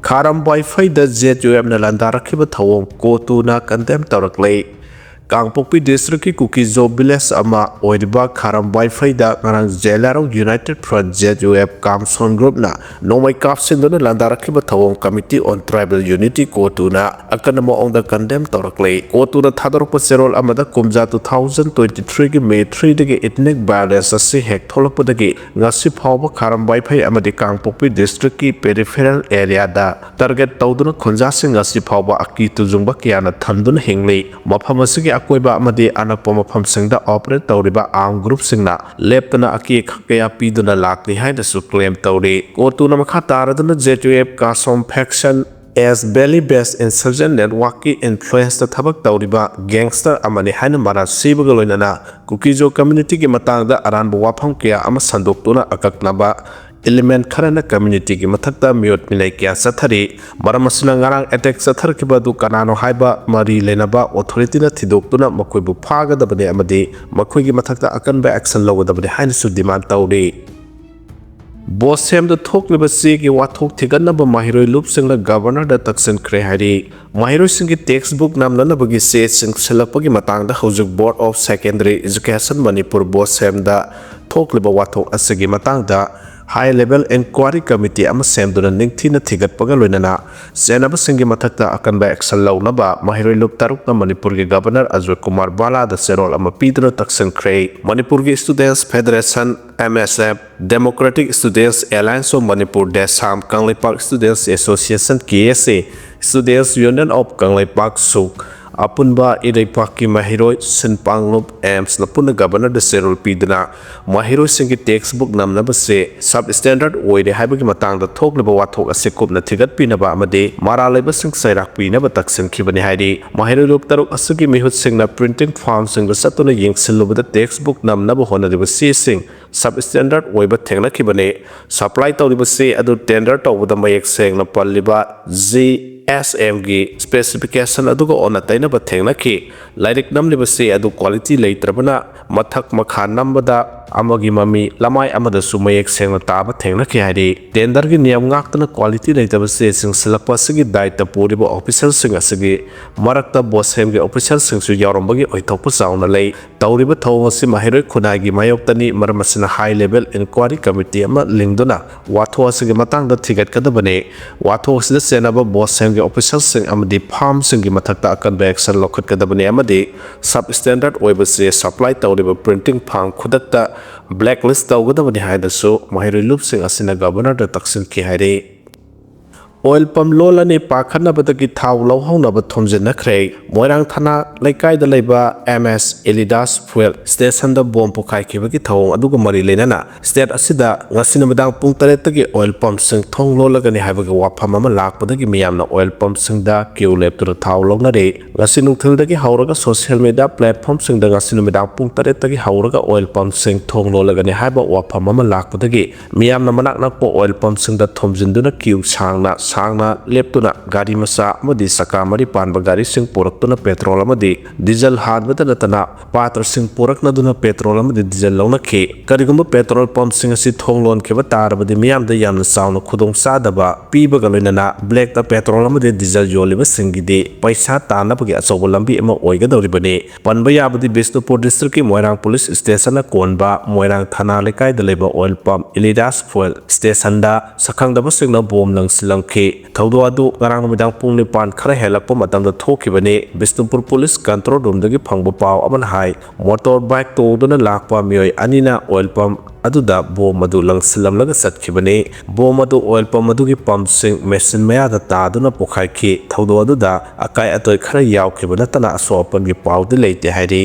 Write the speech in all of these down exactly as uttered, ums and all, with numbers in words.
ꯈꯥꯔꯝ ꯋꯥꯏꯐꯩꯗ Z U ꯑꯦꯐꯅ ꯂꯥꯟꯗꯥꯔꯛꯈꯤꯕ ꯊꯧꯑꯣꯡ ꯀꯣꯇꯨꯅ condemn ꯇꯧꯔꯛꯂꯦ꯫ ꯀꯥꯡꯄꯣꯛꯄꯤ ꯗꯤꯁꯇ꯭ꯔꯤꯛꯀꯤ ꯀꯨꯀꯤꯖꯣ village ꯑꯃ ꯑꯣꯏꯔꯤꯕ ꯈꯥꯔꯝ ꯋꯥꯏꯐꯩꯗ ꯉꯔꯥꯡ ꯖꯦꯂꯥꯔꯣꯡ united front, Z U F, Kamson ꯒ꯭ꯔꯨꯞꯅ ꯅꯣꯡꯃꯩ ꯀꯥꯞꯁꯤꯟꯗꯨꯅ ꯂꯥꯟꯗꯥꯔꯛꯈꯤꯕ ꯊꯧꯑꯣꯡ ꯀꯃꯤꯇꯤ ꯑꯣꯟ ꯇ꯭ꯔꯥꯏꯕꯦꯜ ꯌꯨꯅꯤꯇꯤ ꯀꯣꯇꯨꯅ ꯑꯀꯟꯕ ꯃꯑꯣꯡꯗ ꯀꯟꯗꯦꯝ ꯇꯧꯔꯛꯂꯦ꯫ ꯀꯣꯇꯨꯅ ꯊꯥꯗꯣꯔꯛꯄ ꯆꯦꯔꯣꯜ ꯑꯃꯗ, ꯀꯨꯝꯖꯥ ꯇꯨ ꯊꯥꯎꯖꯟ ꯇ꯭ꯋꯦꯟꯇꯤ ꯊ꯭ꯔꯤꯒꯤ ꯃꯦ ꯊ꯭ꯔꯤꯗꯒꯤ ꯏꯊꯅꯤꯛ ꯚꯥꯏꯑꯣꯂꯦꯟꯁ ꯑꯁꯤ ꯍꯦꯛ ꯊꯣꯛꯂꯛꯄꯗꯒꯤ ꯉꯁꯤ ꯐꯥꯎꯕ ꯈꯥꯔꯝ ꯋꯥꯏꯐꯩ ꯑꯃꯗꯤ ꯀꯥꯡꯄꯣꯛꯄꯤ ꯗꯤꯁꯇ꯭ꯔꯤꯛꯀꯤ ꯄꯦꯔꯤꯐꯦꯔꯦꯜ ꯑꯦꯔꯤꯌꯥꯗ ꯇꯥꯔꯒꯦꯠ ꯇꯧꯗꯨꯅ ꯈꯨꯟꯖꯥꯁꯤꯡ ꯉꯁꯤ ꯐꯥꯎꯕ ꯑꯀꯤ ꯇꯨꯖꯨꯡꯕ ꯀꯌꯥꯅ ꯊꯟꯗꯨꯅ ꯍꯤꯡꯂꯤ꯫ ꯃꯐꯝ ꯑꯁꯤꯒꯤ ꯑꯀꯣꯏꯕ ꯑꯃꯗꯤ ꯑꯅꯛꯄ ꯃꯐꯝꯁꯤꯡꯗ ꯑꯣꯄꯔꯦꯠ ꯇꯧꯔꯤꯕ ꯑꯥꯔꯝ ꯒ꯭ꯔꯨꯞꯁꯤꯡꯅ ꯂꯦꯞꯇꯅ ꯑꯀꯤ ꯑꯈꯪ ꯀꯌꯥ ꯄꯤꯗꯨꯅ ꯂꯥꯛꯂꯤ ꯍꯥꯏꯅꯁꯨ ꯀ꯭ꯂꯦꯝ ꯇꯧꯔꯤ꯫ ꯀꯣꯇꯨꯅ ꯃꯈꯥ ꯇꯥꯔꯗꯨꯅ ꯖꯦꯠ ꯌꯨ ꯑꯦꯐ ꯀꯥꯁꯣꯝ ꯐꯦꯛꯁꯟ ꯑꯦꯁ ꯚꯦꯂꯤ ꯕꯦꯁ ꯏꯟꯁꯔꯖꯦꯟ ꯅꯦꯠꯋꯥꯔꯛꯀꯤ ꯏꯟꯐ꯭ꯂꯨꯌꯦꯟꯁꯇ ꯊꯕꯛ ꯇꯧꯔꯤꯕ ꯒꯦꯡꯁꯇꯔ ꯑꯃꯅꯤ ꯍꯥꯏꯅ ꯃꯔꯥꯜ ꯁꯤꯕꯒ ꯂꯣꯏꯅꯅ ꯀꯨꯀꯤꯖꯣ ꯀꯝꯃ꯭ꯌꯨꯅꯤꯇꯤꯒꯤ ꯃꯇꯥꯡꯗ ꯑꯔꯥꯟꯕ ꯋꯥꯐꯝ ꯀꯌꯥ ꯑꯃ ꯁꯟꯗꯣꯛꯇꯨꯅ ꯑꯀꯛꯅꯕ ꯏꯂꯤꯃꯦꯟ ꯈꯔꯅ ꯀꯝꯃ꯭ꯌꯨꯅꯤꯇꯤꯒꯤ ꯃꯊꯛꯇ ꯃꯤꯑꯣꯠ ꯃꯤꯅꯩ ꯀꯌꯥ ꯆꯠꯊꯔꯤ꯫ ꯃꯔꯝ ꯑꯁꯤꯅ ꯉꯔꯥꯡ ꯑꯦꯇꯦꯛ ꯆꯠꯊꯔꯛꯈꯤꯕ ꯑꯗꯨ ꯀꯅꯥꯅꯣ ꯍꯥꯏꯕ ꯃꯔꯤ ꯂꯩꯅꯕ ꯑꯣꯊꯣꯔꯤꯇꯤꯅ ꯊꯤꯗꯣꯛꯇꯨꯅ ꯃꯈꯣꯏꯕꯨ ꯐꯥꯒꯗꯕꯅꯤ ꯑꯃꯗꯤ ꯃꯈꯣꯏꯒꯤ ꯃꯊꯛꯇ ꯑꯀꯟꯕ ꯑꯦꯛꯁꯟ ꯂꯧꯒꯗꯕꯅꯤ ꯍꯥꯏꯅꯁꯨ ꯗꯤꯃꯥꯟ ꯇꯧꯔꯤ꯫ ꯕꯣꯁꯦꯝꯗ ꯊꯣꯛꯂꯤꯕ ꯆꯦꯒꯤ ꯋꯥꯊꯣꯛ ꯊꯤꯒꯠꯅꯕ ꯃꯍꯩꯔꯣꯏ ꯂꯨꯞꯁꯤꯡꯅ ꯒꯕꯔꯅꯔꯗ ꯇꯛꯁꯤꯟꯈ꯭ꯔꯦ ꯍꯥꯏꯔꯤ꯫ ꯃꯍꯩꯔꯣꯏꯁꯤꯡꯒꯤ ꯇꯦꯛꯁ ꯕꯨꯛ ꯅꯝꯅꯅꯕꯒꯤ ꯆꯦꯁꯤꯡ ꯁꯤꯜꯂꯛꯄꯒꯤ ꯃꯇꯥꯡꯗ ꯍꯧꯖꯤꯛ ꯕꯣꯔꯗ ꯑꯣꯐ ꯁꯦꯀꯦꯟꯗꯔꯤ ꯑꯦꯖꯨꯀꯦꯁꯟ ꯃꯅꯤꯄꯨꯔ, ꯕꯣꯁꯦꯝꯗ ꯊꯣꯛꯂꯤꯕ ꯋꯥꯊꯣꯛ ꯑꯁꯤꯒꯤ ꯃꯇꯥꯡꯗ ꯍꯥꯏ ꯂꯦꯚꯦꯜ ꯏꯟꯀ꯭ꯋꯥꯔꯤ ꯀꯃꯤꯇꯤ ꯑꯃ ꯁꯦꯝꯗꯨꯅ ꯅꯤꯡꯊꯤꯅ ꯊꯤꯒꯠꯄꯒ ꯂꯣꯏꯅꯅ ꯆꯦꯟꯅꯕꯁꯤꯡꯒꯤ ꯃꯊꯛꯇ ꯑꯀꯟꯕ ꯑꯦꯛꯁꯟ ꯂꯧꯅꯕ ꯃꯍꯩꯔꯣꯏ ꯂꯨꯞ ꯇꯔꯨꯛꯅ ꯃꯅꯤꯄꯨꯔꯒꯤ ꯒꯕꯔꯅꯔ ꯑꯖꯣꯏ ꯀꯨꯃꯥꯔ ꯕꯥꯂꯥꯗ ꯆꯦꯔꯣꯜ ꯑꯃ ꯄꯤꯗꯨꯅ ꯇꯛꯁꯤꯟꯈ꯭ꯔꯦ꯫ ꯃꯅꯤꯄꯨꯔꯒꯤ students federation, M S F, democratic students alliance of Manipur, Desam, Kangleipak students association, K S A, students union of Kangleipak, ꯁꯨꯛ, ꯑꯄꯨꯟꯕ ꯏꯔꯩꯄꯥꯛꯀꯤ ꯃꯍꯩꯔꯣꯏ ꯁꯤꯟꯄꯥꯡꯂꯨꯞ ꯑꯦꯝꯁꯅ ꯄꯨꯟꯅ ꯒꯕꯔꯅꯔꯗ ꯆꯦꯔꯣꯜ ꯄꯤꯗꯨꯅ ꯃꯍꯩꯔꯣꯏꯁꯤꯡꯒꯤ ꯇꯦꯛꯁ ꯕꯨꯛ ꯅꯝꯅꯕꯁꯦ ꯁꯕ ꯁ꯭ꯇꯦꯟꯗꯔꯗ ꯑꯣꯏꯔꯦ ꯍꯥꯏꯕꯒꯤ ꯃꯇꯥꯡꯗ ꯊꯣꯛꯂꯤꯕ ꯋꯥꯊꯣꯛ ꯑꯁꯤ ꯀꯨꯞꯅ ꯊꯤꯒꯠꯄꯤꯅꯕ ꯑꯃꯗꯤ ꯃꯔꯥꯜ ꯂꯩꯕꯁꯤꯡ ꯆꯩꯔꯥꯛ ꯄꯤꯅꯕ ꯇꯛꯁꯤꯟꯈꯤꯕꯅꯤ ꯍꯥꯏꯔꯤ꯫ ꯃꯍꯩꯔꯣꯏ ꯂꯨꯞ ꯇꯔꯨꯛ ꯑꯁꯤꯒꯤ ꯃꯤꯍꯨꯠꯁꯤꯡꯅ ꯄ꯭ꯔꯤꯟꯇꯤꯡ ꯐꯥꯔꯝꯁꯤꯡꯗ ꯆꯠꯇꯨꯅ ꯌꯦꯡꯁꯤꯜꯂꯨꯕꯗ ꯇꯦꯛꯁ ꯕꯨꯛ ꯅꯝꯅꯕ ꯍꯣꯠꯅꯔꯤꯕ ꯆꯦꯁꯤꯡ ꯁꯕ ꯁ꯭ꯇꯦꯟꯗꯔꯗ ꯑꯣꯏꯕ ꯊꯦꯡꯅꯈꯤꯕꯅꯤ꯫ ꯁꯄ꯭ꯂꯥꯏ ꯇꯧꯔꯤꯕ ꯆꯦ ꯑꯗꯨ ꯇꯦꯟꯗꯔ ꯇꯧꯕꯗ ꯃꯌꯦꯛ ꯁꯦꯡꯅ ꯄꯜꯂꯤꯕ ꯖꯤ ꯑꯦꯁ ꯑꯦꯝꯒꯤ ꯁ꯭ꯄꯦꯁꯤꯐꯤꯀꯦꯁꯟ ꯑꯗꯨꯒ ꯑꯣꯟꯅ ꯇꯩꯅꯕ ꯊꯦꯡꯅꯈꯤ꯫ ꯂꯥꯏꯔꯤꯛ ꯅꯝꯂꯤꯕꯁꯤ ꯑꯗꯨ ꯀ꯭ꯋꯥꯂꯤꯇꯤ ꯂꯩꯇ꯭ꯔꯕꯅ ꯃꯊꯛ ꯃꯈꯥ ꯅꯝꯕꯗ ꯑꯃꯒꯤ ꯃꯃꯤ ꯂꯃꯥꯏ ꯑꯃꯗꯁꯨ ꯃꯌꯦꯛ ꯁꯦꯡꯅ ꯇꯥꯕ ꯊꯦꯡꯅꯈꯤ ꯍꯥꯏꯔꯤ꯫ ꯇꯦꯟꯗꯔꯒꯤ ꯅꯤꯌꯝ ꯉꯥꯛꯇꯅ ꯀ꯭ꯋꯥꯂꯤꯇꯤ ꯂꯩꯇꯕ ꯆꯦꯁꯤꯡ ꯁꯤꯜꯂꯛꯄ ꯑꯁꯤꯒꯤ ꯗꯥꯏꯇ ꯄꯨꯔꯤꯕ ꯑꯣꯐꯤꯁꯤꯌꯦꯜꯁꯤꯡ ꯑꯁꯤꯒꯤ ꯃꯔꯛꯇ ꯕꯣꯁꯦꯝꯒꯤ ꯑꯣꯐꯤꯁꯤꯌꯦꯜꯁꯤꯡꯁꯨ ꯌꯥꯎꯔꯝꯕꯒꯤ ꯑꯣꯏꯊꯣꯛꯄ ꯆꯥꯎꯅ ꯂꯩ꯫ ꯇꯧꯔꯤꯕ ꯊꯧꯑꯣꯡ ꯑꯁꯤ ꯃꯍꯩꯔꯣꯏ ꯈꯨꯟꯅꯥꯏꯒꯤ ꯃꯥꯌꯣꯛꯇꯅꯤ, ꯃꯔꯝ ꯑꯁꯤꯅ ꯍꯥꯏ ꯂꯦꯚꯦꯜ ꯏꯟꯀ꯭ꯋꯥꯏꯔꯤ ꯀꯃꯤꯇꯤ ꯑꯃ ꯂꯤꯡꯗꯨꯅ ꯋꯥꯊꯣꯛ ꯑꯁꯤꯒꯤ ꯃꯇꯥꯡꯗ ꯊꯤꯒꯠꯀꯗꯕꯅꯤ꯫ ꯋꯥꯊꯣꯛ ꯑꯁꯤꯗ ꯆꯦꯟꯅꯕ ꯕꯣꯁꯦꯝꯒꯤ ꯑꯣꯐꯤꯁꯤꯌꯦꯜꯁꯤꯡ ꯑꯃꯗꯤ ꯐꯥꯔꯝꯁꯤꯡꯒꯤ ꯃꯊꯛꯇ ꯑꯀꯟꯕ ꯑꯦꯛꯁꯟ ꯂꯧꯈꯠꯀꯗꯕꯅꯤ ꯑꯃꯗꯤ ꯁꯕ ꯁ꯭ꯇꯦꯟꯗꯔꯗ ꯑꯣꯏꯕ ꯆꯦ ꯁꯄ꯭ꯂꯥꯏ ꯇꯧꯔꯤꯕ ꯄ꯭ꯔꯤꯟꯇꯤꯡ ꯐꯥꯔꯝ ꯈꯨꯗꯛꯇ ꯕ꯭ꯂꯦꯛ ꯂꯤꯁ ꯇꯧꯒꯗꯕꯅꯤ ꯍꯥꯏꯅꯁꯨ ꯃꯍꯩꯔꯣꯏ ꯂꯨꯞꯁꯤꯡ ꯑꯁꯤꯅ ꯒꯚꯔꯅꯔꯗ ꯇꯛꯁꯤꯟꯈꯤ ꯍꯥꯏꯔꯤ꯫ ꯑꯣꯏꯜ ꯄꯝ ꯂꯣꯜꯂꯅꯤ ꯄꯥꯈꯠꯅꯕꯗꯒꯤ ꯊꯥꯎ ꯂꯧꯍꯧꯅꯕ ꯊꯣꯝꯖꯤꯟꯅꯈ꯭ꯔꯦ꯫ ꯃꯣꯏꯔꯥꯡ ꯊꯥꯅꯥ ꯂꯩꯀꯥꯏꯗ ꯂꯩꯕ ꯑꯦꯝ ꯑꯦꯁ ꯑꯦꯂꯤꯗꯥꯁ ꯐꯨꯌꯦꯜ ꯁ꯭ꯇꯦꯁꯟꯗ ꯕꯣꯝ ꯄꯣꯈꯥꯏꯈꯤꯕꯒꯤ ꯊꯧꯑꯣꯡ ꯑꯗꯨꯒ ꯃꯔꯤ ꯂꯩꯅꯅ ꯁ꯭ꯇꯦꯠ ꯑꯁꯤꯗ ꯉꯁꯤ ꯅꯨꯃꯤꯗꯥꯡ ꯄꯨꯡ ꯇꯔꯦꯠꯇꯒꯤ ꯑꯣꯏꯜ ꯄꯝꯁꯤꯡ ꯊꯣꯡ ꯂꯣꯜꯂꯒꯅꯤ ꯍꯥꯏꯕꯒꯤ ꯋꯥꯐꯝ ꯑꯃ ꯂꯥꯛꯄꯗꯒꯤ ꯃꯤꯌꯥꯝꯅ ꯑꯣꯏꯜ ꯄꯝꯁꯤꯡꯗ ꯀ꯭ꯌꯨ ꯂꯦꯞꯇꯨꯅ ꯊꯥꯎ ꯂꯧꯅꯔꯤ꯫ ꯉꯁꯤ ꯅꯨꯡꯊꯤꯜꯗꯒꯤ ꯍꯧꯔꯒ ꯁꯣꯁꯤꯌꯦꯜ ꯃꯤꯗꯤꯌꯥ ꯄ꯭ꯂꯦꯠꯐꯣꯝꯁꯤꯡꯗ ꯉꯁꯤ ꯅꯨꯃꯤꯗꯥꯡ ꯄꯨꯡ ꯇꯔꯦꯠꯇꯒꯤ ꯍꯧꯔꯒ ꯑꯣꯏꯜ ꯄꯝꯁꯤꯡ ꯊꯣꯡ ꯂꯣꯜꯂꯒꯅꯤ ꯍꯥꯏꯕ ꯋꯥꯐꯝ ꯑꯃ ꯂꯥꯛꯄꯗꯒꯤ ꯃꯤꯌꯥꯝꯅ ꯃꯅꯥꯛ ꯅꯛꯄ ꯑꯣꯏꯜ ꯄꯝꯁꯤꯡꯗ ꯊꯣꯝꯖꯤꯟꯗꯨꯅ ꯀ꯭ꯌꯨ ꯁꯥꯡꯅ ꯁꯥꯡꯅ ꯂꯦꯞꯇꯨꯅ ꯒꯥꯔꯤ ꯃꯆꯥ ꯑꯃꯗꯤ ꯆꯀꯥ ꯃꯔꯤ ꯄꯥꯟꯕ ꯒꯥꯔꯤꯁꯤꯡ ꯄꯨꯔꯛꯇꯨꯅ ꯄꯦꯇ꯭ꯔꯣꯜ ꯑꯃꯗꯤ ꯗꯤꯖꯜ ꯍꯥꯟꯕꯗ ꯅꯠꯇꯅ ꯄꯥꯇ꯭ꯔꯁꯤꯡ ꯄꯨꯔꯛꯅꯗꯨꯅ ꯄꯦꯇ꯭ꯔꯣꯜ ꯑꯃꯗꯤ ꯗꯤꯖꯜ ꯂꯧꯅꯈꯤ꯫ ꯀꯔꯤꯒꯨꯝꯕ ꯄꯦꯇ꯭ꯔꯣꯜ ꯄꯝꯁꯤꯡ ꯑꯁꯤ ꯊꯣꯡ ꯂꯣꯟꯈꯤꯕ ꯇꯥꯔꯕꯗꯤ ꯃꯤꯌꯥꯝꯗ ꯌꯥꯝꯅ ꯆꯥꯎꯅ ꯈꯨꯗꯣꯡꯆꯥꯗꯕ ꯄꯤꯕꯒ ꯂꯣꯏꯅꯅ ꯕ꯭ꯂꯦꯛꯇ ꯄꯦꯇ꯭ꯔꯣꯜ ꯑꯃꯗꯤ ꯗꯤꯖꯜ ꯌꯣꯜꯂꯤꯕꯁꯤꯡꯒꯤꯗꯤ ꯄꯩꯁꯥ ꯇꯥꯟꯅꯕꯒꯤ ꯑꯆꯧꯕ ꯂꯝꯕꯤ ꯑꯃ ꯑꯣꯏꯒꯗꯧꯔꯤꯕꯅꯤ꯫ ꯄꯟꯕ ꯌꯥꯕꯗꯤ ꯕꯤꯁꯅꯨꯄꯨꯔ ꯗꯤꯁꯇ꯭ꯔꯤꯛꯀꯤ ꯃꯣꯏꯔꯥꯡ ꯄꯨꯂꯤꯁ ꯁ꯭ꯇꯦꯁꯟꯅ ꯀꯣꯟꯕ ꯃꯣꯏꯔꯥꯡ ꯊꯥꯅꯥ ꯂꯩꯀꯥꯏꯗ ꯂꯩꯕ ꯑꯣꯏꯜ ꯄꯝ ꯏꯂꯤꯗꯥꯁ ꯐꯨꯌꯦꯜ ꯁ꯭ꯇꯦꯁꯟꯗ ꯁꯛꯈꯪꯗꯕꯁꯤꯡꯅ ꯕꯣꯝ ꯂꯪꯁꯤꯜꯂꯝꯈꯤ꯫ ꯊꯧꯗꯣꯛ ꯑꯗꯨ ꯉꯔꯥꯡ ꯅꯨꯃꯤꯗꯥꯡ ꯄꯨꯡ ꯅꯤꯄꯥꯟ ꯈꯔ ꯍꯦꯜꯂꯛꯄ ꯃꯇꯝꯗ ꯊꯣꯛꯈꯤꯕꯅꯤ꯫ ꯕꯤꯁꯅꯨꯄꯨꯔ ꯄꯨꯂꯤꯁ ꯀꯟꯇ꯭ꯔꯣꯜ ꯔꯨꯝꯗꯒꯤ ꯐꯪꯕ ꯄꯥꯎ ꯑꯃꯅ ꯍꯥꯏ, ꯃꯣꯇꯣꯔ ꯕꯥꯏꯛ ꯇꯣꯡꯗꯨꯅ ꯂꯥꯛꯄ ꯃꯤꯑꯣꯏ ꯑꯅꯤꯅ ꯑꯣꯏꯜ ꯄꯝ ꯑꯗꯨꯗ ꯕꯣꯝ ꯑꯗꯨ ꯂꯪꯁꯤꯜꯂꯝꯂꯒ ꯆꯠꯈꯤꯕꯅꯤ꯫ ꯕꯣꯝ ꯑꯗꯨ ꯑꯣꯏꯜ ꯄꯝ ꯑꯗꯨꯒꯤ ꯄꯝꯁꯤꯡ ꯃꯦꯁꯤꯟ ꯃꯌꯥꯗ ꯇꯥꯗꯨꯅ ꯄꯣꯈꯥꯏꯈꯤ꯫ ꯊꯧꯗꯣꯛ ꯑꯗꯨꯗ ꯑꯀꯥꯏ ꯑꯇꯣꯏ ꯈꯔ ꯌꯥꯎꯈꯤꯕ ꯅꯠꯇꯅ ꯑꯁꯣꯛ ꯑꯄꯟꯒꯤ ꯄꯥꯎꯗꯤ ꯂꯩꯇꯦ ꯍꯥꯏꯔꯤ꯫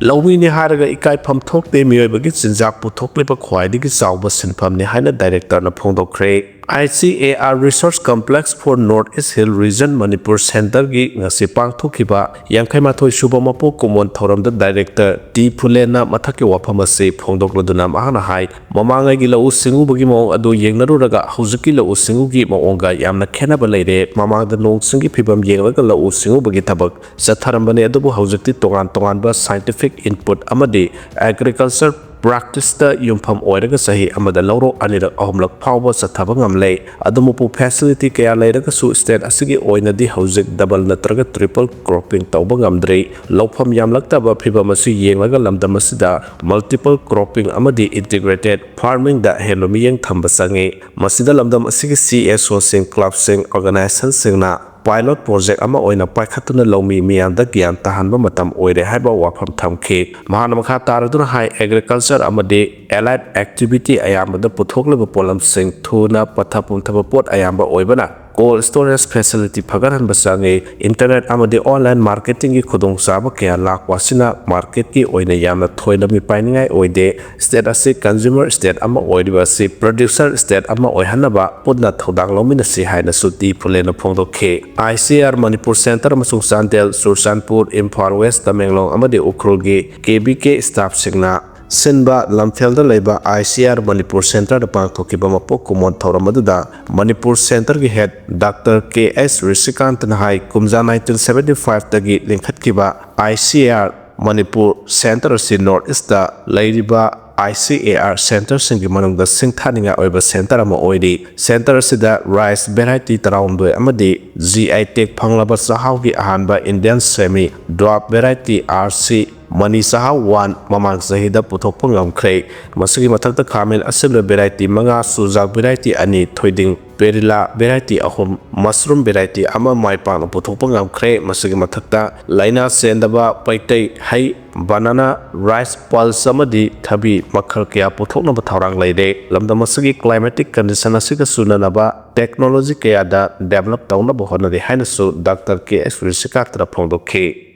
ꯂꯧꯃꯤꯅꯤ ꯍꯥꯏꯔꯒ ꯏꯀꯥꯏꯐꯝ ꯊꯣꯛꯇꯦ, ꯃꯤꯑꯣꯏꯕꯒꯤ ꯆꯤꯟꯖꯥꯛ ꯄꯨꯊꯣꯛꯂꯤꯕ ꯈ꯭ꯋꯥꯏꯗꯒꯤ ꯆꯥꯎꯕ ꯁꯤꯟꯐꯝꯅꯤ ꯍꯥꯏꯅ ꯗꯥꯏꯔꯦꯛꯇꯔꯅ ꯐꯣꯡꯗꯣꯛꯈ꯭ꯔꯦ꯫ I C A R Research Complex for North East Hill Region Manipur Centreꯒꯤ ꯉꯁꯤ ꯄꯥꯡꯊꯣꯛꯈꯤꯕ ꯌꯥꯡꯈꯩ ꯃꯥꯊꯣꯏ ꯁꯨꯕ ꯃꯄꯣꯛ ꯀꯨꯝꯑꯣꯟ ꯊꯧꯔꯝꯗ Director ꯇꯤ ꯐꯨꯂꯦꯟꯅ ꯃꯊꯛꯀꯤ ꯋꯥꯐꯝ ꯑꯁꯤ ꯐꯣꯡꯗꯣꯛꯂꯗꯨꯅ ꯃꯍꯥꯛꯅ ꯍꯥꯏ, ꯃꯃꯥꯡꯉꯩꯒꯤ ꯂꯧꯎ ꯁꯤꯡꯎꯕꯒꯤ ꯃꯑꯣꯡ ꯑꯗꯨ ꯌꯦꯡꯅꯔꯨꯔꯒ ꯍꯧꯖꯤꯛꯀꯤ ꯂꯧꯎ ꯁꯤꯡꯎꯒꯤ ꯃꯑꯣꯡꯒ ꯌꯥꯝꯅ ꯈꯦꯠꯅꯕ ꯂꯩꯔꯦ꯫ ꯃꯃꯥꯡꯗ ꯅꯣꯡ ꯆꯤꯡꯒꯤ ꯐꯤꯕꯝ ꯌꯦꯡꯂꯒ ꯂꯧꯎ ꯁꯤꯡꯎꯕꯒꯤ ꯊꯕꯛ ꯆꯠꯊꯔꯝꯕꯅꯤ, ꯑꯗꯨꯕꯨ ꯍꯧꯖꯤꯛꯇꯤ ꯇꯣꯉꯥꯟ ꯇꯣꯉꯥꯟꯕ scientific input ꯑꯃꯗꯤ agriculture practiceꯇ ꯌꯨꯝꯐꯝ ꯑꯣꯏꯔꯒ ꯆꯍꯤ ꯑꯃꯗ ꯂꯧꯔꯣꯛ ꯑꯅꯤꯔꯛ ꯑꯍꯨꯝꯂꯛ ꯐꯥꯎꯕ ꯆꯠꯊꯕ ꯉꯝꯂꯦ꯫ ꯑꯗꯨꯃꯛꯄꯨ facility ꯀꯌꯥ ꯂꯩꯔꯒꯁꯨ state ꯑꯁꯤꯒꯤ ꯑꯣꯏꯅꯗꯤ ꯍꯧꯖꯤꯛ double ꯅꯠꯇ꯭ꯔꯒ triple cropping ꯇꯧꯕ ꯉꯝꯗ꯭ꯔꯤ꯫ ꯂꯧꯐꯝ ꯌꯥꯝꯂꯛꯇꯕ ꯐꯤꯕꯝ ꯑꯁꯤ ꯌꯦꯡꯂꯒ ꯂꯝꯗꯝ ꯑꯁꯤꯗ multiple cropping ꯑꯃꯗꯤ integrated farmingꯗ ꯍꯦꯟꯕ ꯃꯤꯠꯌꯦꯡ ꯊꯝꯕ ꯆꯪꯏ꯫ ꯃꯁꯤꯗ ꯂꯝꯗꯝ ꯑꯁꯤꯒꯤ C S Oꯁꯤꯡ, clubꯁꯤꯡ, organizationꯁꯤꯡꯅ pilot project ꯑꯃ ꯑꯣꯏꯅ ꯄꯥꯏꯈꯠꯇꯨꯅ ꯂꯧꯃꯤ ꯃꯤꯌꯥꯝꯗ ꯒ꯭ꯌꯥꯟ ꯇꯥꯍꯟꯕ ꯃꯇꯝ ꯑꯣꯏꯔꯦ ꯍꯥꯏꯕ ꯋꯥꯐꯝ ꯊꯝꯈꯤ꯫ ꯃꯍꯥꯛꯅ ꯃꯈꯥ ꯇꯥꯔꯗꯨꯅ ꯍꯥꯏ, agriculture ꯑꯃꯗꯤ allied activity ꯑꯌꯥꯝꯕꯗ ꯄꯨꯊꯣꯛꯂꯤꯕ ꯄꯣꯠꯂꯝꯁꯤꯡ ꯊꯨꯅ ꯄꯠꯊ ꯄꯨꯝꯊꯕ ꯄꯣꯠ ꯑꯌꯥꯝꯕ ꯑꯣꯏꯕꯅ cold storage facility ꯐꯒꯠꯍꯟꯕ ꯆꯪꯏ꯫ Internet ꯑꯃꯗꯤ online marketingꯒꯤ ꯈꯨꯗꯣꯡꯆꯥꯕ ꯀꯌꯥ ꯂꯥꯛꯄ ꯑꯁꯤꯅ marketꯀꯤ ꯑꯣꯏꯅ ꯌꯥꯝꯅ ꯊꯣꯏꯅ ꯃꯤꯄꯥꯏꯅꯤꯡꯉꯥꯏ ꯑꯣꯏꯗꯦ꯫ State ꯑꯁꯤ consumer state ꯑꯃ ꯑꯣꯏꯔꯤꯕ ꯑꯁꯤ producer state ꯑꯃ ꯑꯣꯏꯍꯟꯅꯕ ꯄꯨꯟꯅ ꯊꯧꯗꯥꯡ ꯂꯧꯃꯤꯟꯅꯁꯤ ꯍꯥꯏꯅꯁꯨ ꯇꯤ ꯐꯨꯂꯦꯟꯅ ꯐꯣꯡꯗꯣꯛꯈꯤ꯫ I C A R Manipur Centre ꯑꯃꯁꯨꯡ ꯆꯥꯟꯗꯦꯜ, ꯆꯨꯔꯆꯥꯟꯄꯨꯔ, ꯏꯝꯐꯥꯜ West, ꯇꯃꯦꯡꯂꯣꯡ ꯑꯃꯗꯤ ꯎꯈ꯭ꯔꯨꯜꯒꯤ K V K staffꯁꯤꯡꯅ ꯁꯤꯟꯕ ꯂꯝꯐꯦꯜꯗ ꯂꯩꯕ I C A R Manipur Centreꯗ ꯄꯥꯡꯊꯣꯛꯈꯤꯕ ꯃꯄꯣꯛ ꯀꯨꯝꯑꯣꯟ ꯊꯧꯔꯝ ꯑꯗꯨꯗ Manipur Centreꯒꯤ head Doctor K S ꯔꯤꯁꯤꯀꯥꯟꯇꯅ ꯍꯥꯏ, ꯀꯨꯝꯖꯥ nineteen seventy fiveꯇꯒꯤ ꯂꯤꯡꯈꯠꯈꯤꯕ I C A R Manipur Centre ꯑꯁꯤ North Eastꯇ ꯂꯩꯔꯤꯕ I C A R centreꯁꯤꯡꯒꯤ ꯃꯅꯨꯡꯗ ꯁꯤꯡꯊꯥꯅꯤꯡꯉꯥꯏ ꯑꯣꯏꯕ centre ꯑꯃ ꯑꯣꯏꯔꯤ꯫ Centre ꯑꯁꯤꯗ rice variety ꯇꯔꯥꯍꯨꯝꯗꯣꯏ ꯑꯃꯗꯤ G I tag ꯐꯪꯂꯕ ꯆꯥꯛꯍꯥꯎꯒꯤ ꯑꯍꯥꯟꯕ Indian semi dwarf variety R C Mani Chakhao one ꯃꯃꯥꯡ ꯆꯍꯤꯗ ꯄꯨꯊꯣꯛꯄ ꯉꯝꯈ꯭ꯔꯦ꯫ ꯃꯁꯤꯒꯤ ꯃꯊꯛꯇ ꯈꯥꯃꯦꯟ ꯑꯁꯤꯟꯕ variety ꯃꯉꯥ, ꯆꯨꯖꯥꯛ variety ꯑꯅꯤ, ꯊꯣꯏꯗꯤꯡ ꯄꯦꯔꯤꯂꯥ variety ꯑꯍꯨꯝ, mushroom variety ꯑꯃ ꯃꯥꯏ ꯄꯥꯛꯅ ꯄꯨꯊꯣꯛꯄ ꯉꯝꯈ꯭ꯔꯦ꯫ ꯃꯁꯤꯒꯤ ꯃꯊꯛꯇ ꯂꯥꯏꯅꯥ ꯆꯦꯟꯗꯕ ꯄꯩꯇꯩ ꯍꯩ, banana, rice pulse ꯑꯃꯗꯤ ꯊꯕꯤ ꯃꯈꯜ ꯀꯌꯥ ꯄꯨꯊꯣꯛꯅꯕ ꯊꯧꯔꯥꯡ ꯂꯩꯔꯦ꯫ ꯂꯝꯗꯝ ꯑꯁꯤꯒꯤ climatic condition ꯑꯁꯤꯒ ꯆꯨꯅꯅꯕ technology ꯀꯌꯥꯗ develop ꯇꯧꯅꯕ ꯍꯣꯠꯅꯔꯤ ꯍꯥꯏꯅꯁꯨ Doctor K S ꯔꯤꯁꯤꯀꯥꯟꯇꯅ ꯐꯣꯡꯗꯣꯛꯈꯤ꯫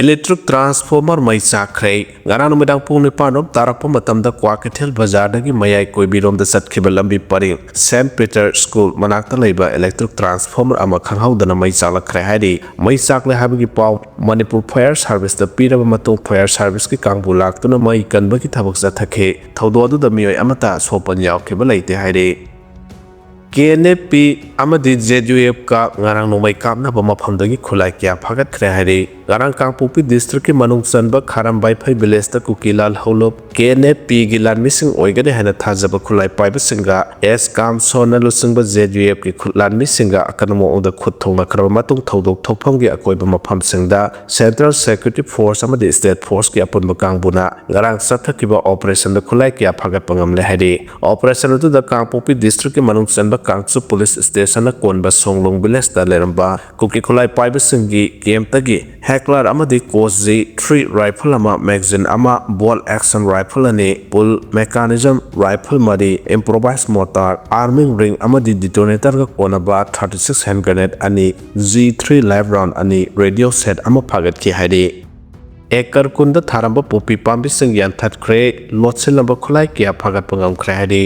Electric transformer ꯃꯩ ꯆꯥꯛꯈ꯭ꯔꯦ꯫ ꯉꯔꯥꯡ ꯅꯨꯃꯤꯗꯥꯡ ꯄꯨꯡ ꯅꯤꯄꯥꯟ ꯔꯣꯝ ꯇꯥꯔꯛꯄ ꯃꯇꯝꯗ ꯀ꯭ꯋꯥꯀꯩꯊꯦꯜ ꯕꯖꯥꯔꯗꯒꯤ ꯃꯌꯥꯏ ꯀꯣꯏꯕꯤꯔꯣꯝꯗ ꯆꯠꯈꯤꯕ ꯂꯝꯕꯤ ꯄꯔꯤꯡ ꯁꯦꯟꯠ ꯄꯤꯇꯔ ꯁ꯭ꯀꯨꯜ ꯃꯅꯥꯛꯇ ꯂꯩꯕ electric transformer ꯑꯃ ꯈꯪꯍꯧꯗꯅ ꯃꯩ ꯆꯥꯛꯂꯛꯈ꯭ꯔꯦ ꯍꯥꯏꯔꯤ꯫ ꯃꯩ ꯆꯥꯛꯂꯦ ꯍꯥꯏꯕꯒꯤ ꯄꯥꯎ ꯃꯅꯤꯄꯨꯔ Fire Serviceꯇ ꯄꯤꯔꯕ ꯃꯇꯨꯡ Fire Serviceꯀꯤ ꯀꯥꯡꯕꯨ ꯂꯥꯛꯇꯨꯅ ꯃꯩ ꯀꯟꯕꯒꯤ ꯊꯕꯛ ꯆꯠꯊꯈꯤ꯫ ꯊꯧꯗꯣꯛ ꯑꯗꯨꯗ ꯃꯤꯑꯣꯏ ꯑꯃꯠꯇ ꯑꯁꯣꯛꯄꯟ ꯌꯥꯎꯈꯤꯕ ꯂꯩꯇꯦ ꯍꯥꯏꯔꯤ꯫ ꯀꯦ ꯑꯦꯟ ꯑꯦꯐ ꯄꯤ ꯑꯃꯗꯤ ꯖꯦ ꯌꯨ ꯑꯦꯐꯀ ꯉꯔꯥꯡ ꯅꯣꯡꯃꯩ ꯀꯥꯞꯅꯕ ꯃꯐꯝꯗꯒꯤ ꯈꯨꯠꯂꯥꯏ ꯀꯌꯥ ꯐꯥꯒꯠꯈ꯭ꯔꯦ ꯍꯥꯏꯔꯤ꯫ ꯉꯔꯥꯡ ꯀꯥꯡꯄꯣꯛꯄꯤ districtꯀꯤ ꯃꯅꯨꯡ ꯆꯟꯕ ꯈꯥꯔꯝ ꯕꯥꯏꯐꯩ villageꯇ ꯀꯨꯀꯤ ꯂꯥꯜꯍꯧꯂꯨꯞ ꯀꯦ ꯑꯦꯟ ꯑꯦꯐ ꯄꯤꯒꯤ ꯂꯥꯟꯃꯤꯁꯤꯡ ꯑꯣꯏꯒꯅꯤ ꯍꯥꯏꯅ ꯊꯥꯖꯕ ꯈꯨꯠꯂꯥꯏ ꯄꯥꯏꯕꯁꯤꯡꯒ ꯑꯦꯁ ꯀꯥꯝꯁꯣꯟꯅ ꯂꯨꯆꯤꯡꯕ ꯖꯦ ꯌꯨ ꯑꯦꯐꯀꯤ ꯈꯨꯠ ꯂꯥꯟꯃꯤꯁꯤꯡꯒ ꯑꯀꯟꯕ ꯃꯑꯣꯡꯗ ꯈꯨꯠ ꯊꯣꯡꯅꯈ꯭ꯔꯕ ꯃꯇꯨꯡ ꯊꯧꯗꯣꯛ ꯊꯣꯛꯐꯝꯒꯤ ꯑꯀꯣꯏꯕ ꯃꯐꯝꯁꯤꯡꯗ Central Security Force ꯑꯃꯗꯤ State Forceꯀꯤ ꯑꯄꯨꯟꯕ ꯀꯥꯡꯕꯨꯅ ꯉꯔꯥꯡ ꯆꯠꯊꯈꯤꯕ operationꯗ ꯈꯨꯠꯂꯥꯏ ꯀꯌꯥ ꯐꯥꯒꯠꯄ ꯉꯝꯂꯦ ꯍꯥꯏꯔꯤ꯫ Operation ꯑꯗꯨꯗ ꯀꯥꯡꯄꯣꯛꯄꯤ districtꯀꯤ ꯃꯅꯨꯡ ꯆꯟꯕ ꯀꯥꯡꯆꯨꯞ police stationꯅ ꯀꯣꯟꯕ ꯁꯣꯡꯂꯣꯡ villageꯇ ꯂꯩꯔꯝꯕ ꯀꯨꯀꯤ ꯈꯨꯠꯂꯥꯏ ꯄꯥꯏꯕꯁꯤꯡꯒꯤ campꯇꯒꯤ Heckler ꯑꯃꯗꯤ Cos G three rifle ꯑꯃ, magazine ꯑꯃ, bolt action rifle ꯑꯅꯤ, pull mechanism rifle ꯃꯔꯤ, improvised mortar, arming ring ꯑꯃꯗꯤ detonatorꯒ ꯀꯣꯟꯅꯕ thirty six hand grenade ꯑꯅꯤ, G three live round ꯑꯅꯤ, radio set ꯑꯃ ꯐꯥꯒꯠꯈꯤ ꯍꯥꯏꯔꯤ꯫ ꯑꯦꯀꯔ ꯀꯨꯟꯗ ꯊꯥꯔꯝꯕ ꯄꯣꯄꯤ ꯄꯥꯝꯕꯤꯁꯤꯡ ꯌꯥꯟꯊꯠꯈ꯭ꯔꯦ꯫ ꯂꯣꯠꯁꯤꯜꯂꯝꯕ ꯈꯨꯠꯂꯥꯏ ꯀꯌꯥ ꯐꯥꯒꯠꯄ ꯉꯝꯈ꯭ꯔꯦ ꯍꯥꯏꯔꯤ꯫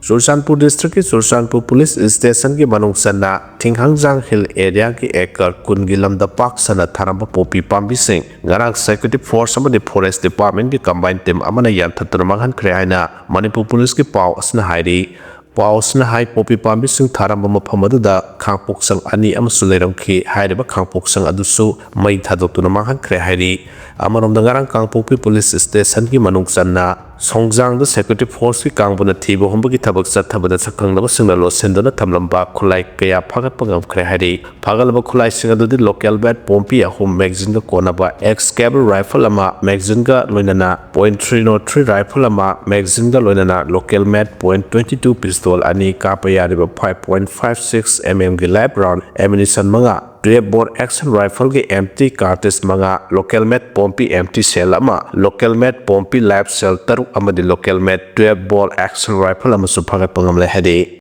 ꯆꯨꯔꯆꯥꯟꯄꯨꯔ districtꯀꯤ ꯆꯨꯔꯆꯥꯟꯄꯨꯔ police stationꯒꯤ ꯃꯅꯨꯡ ꯆꯟꯅ ꯊꯤꯡꯍꯪꯖꯥꯡ hill areaꯒꯤ ꯑꯦꯀꯔ ꯀꯨꯟꯒꯤ ꯂꯝꯗ ꯄꯥꯛ ꯁꯟꯅ ꯊꯥꯔꯝꯕ ꯄꯣꯄꯤ ꯄꯥꯝꯕꯤꯁꯤꯡ ꯉꯔꯥꯡ Security Force ꯑꯃꯗꯤ Forest Departmentꯀꯤ combined team ꯑꯃꯅ ꯌꯥꯟꯊꯠꯇꯨꯅ ꯃꯥꯡꯍꯟꯈ꯭ꯔꯦ ꯍꯥꯏꯅ ꯃꯅꯤꯄꯨꯔ policeꯀꯤ ꯄꯥꯎ ꯑꯁꯤꯅ ꯍꯥꯏꯔꯤ꯫ ꯄꯥꯎ ꯑꯁꯤꯅ ꯍꯥꯏ, ꯄꯣꯄꯤ ꯄꯥꯝꯕꯤꯁꯤꯡ ꯊꯥꯔꯝꯕ ꯃꯐꯝ ꯑꯗꯨꯗ ꯈꯥꯡꯄꯣꯛꯁꯪ ꯑꯅꯤ ꯑꯃꯁꯨ ꯂꯩꯔꯝꯈꯤ꯫ ꯍꯥꯏꯔꯤꯕ ꯈꯥꯡꯄꯣꯛꯁꯪ ꯑꯗꯨꯁꯨ ꯃꯩ ꯊꯥꯗꯣꯛꯇꯨꯅ ꯃꯥꯡꯍꯟꯈ꯭ꯔꯦ ꯍꯥꯏꯔꯤ꯫ ꯑꯃꯔꯣꯝꯗ, ꯉꯔꯥꯡ ꯀꯥꯡꯄꯣꯛꯄꯤ police stationꯒꯤ ꯃꯅꯨꯡ ꯆꯟꯅ ꯁꯣꯡꯖꯥꯡꯗ Security Forceꯀꯤ ꯀꯥꯡꯕꯨꯅ ꯊꯤꯕ ꯍꯨꯝꯕꯒꯤ ꯊꯕꯛ ꯆꯠꯊꯕꯗ ꯁꯛꯈꯪꯗꯕꯁꯤꯡꯅ ꯂꯣꯠꯁꯤꯟꯗꯨꯅ ꯊꯝꯂꯝꯕ ꯈꯨꯠꯂꯥꯏ ꯀꯌꯥ ꯐꯥꯒꯠꯄ ꯉꯝꯈ꯭ꯔꯦ ꯍꯥꯏꯔꯤ꯫ ꯐꯥꯒꯠꯂꯕ ꯈꯨꯠꯂꯥꯏꯁꯤꯡ ꯑꯗꯨꯗꯤ local made ꯄꯣꯝꯄꯤ ꯑꯍꯨꯝ, magazineꯒ ꯀꯣꯟꯅꯕ Excalibur rifle ꯑꯃ, magazineꯒ ꯂꯣꯏꯅꯅ point three nought three rifle ꯑꯃ, magazineꯒ ꯂꯣꯏꯅꯅ local made point twenty two pistol ꯑꯅꯤ, ꯀꯥꯞꯄ ꯌꯥꯔꯤꯕ five point five six mmꯒꯤ live round ammunition ꯃꯉꯥ, twelve bore action rifleꯒꯤ empty cartridge ꯃꯉꯥ, local made Pompey empty shell ꯑꯃ, local made Pompey live shell ꯇꯔꯨꯛ ꯑꯃꯗꯤ local made twelve bore action rifle ꯑꯃꯁꯨ ꯐꯥꯒꯠꯄ ꯉꯝꯂꯦ ꯍꯥꯏꯔꯤ꯫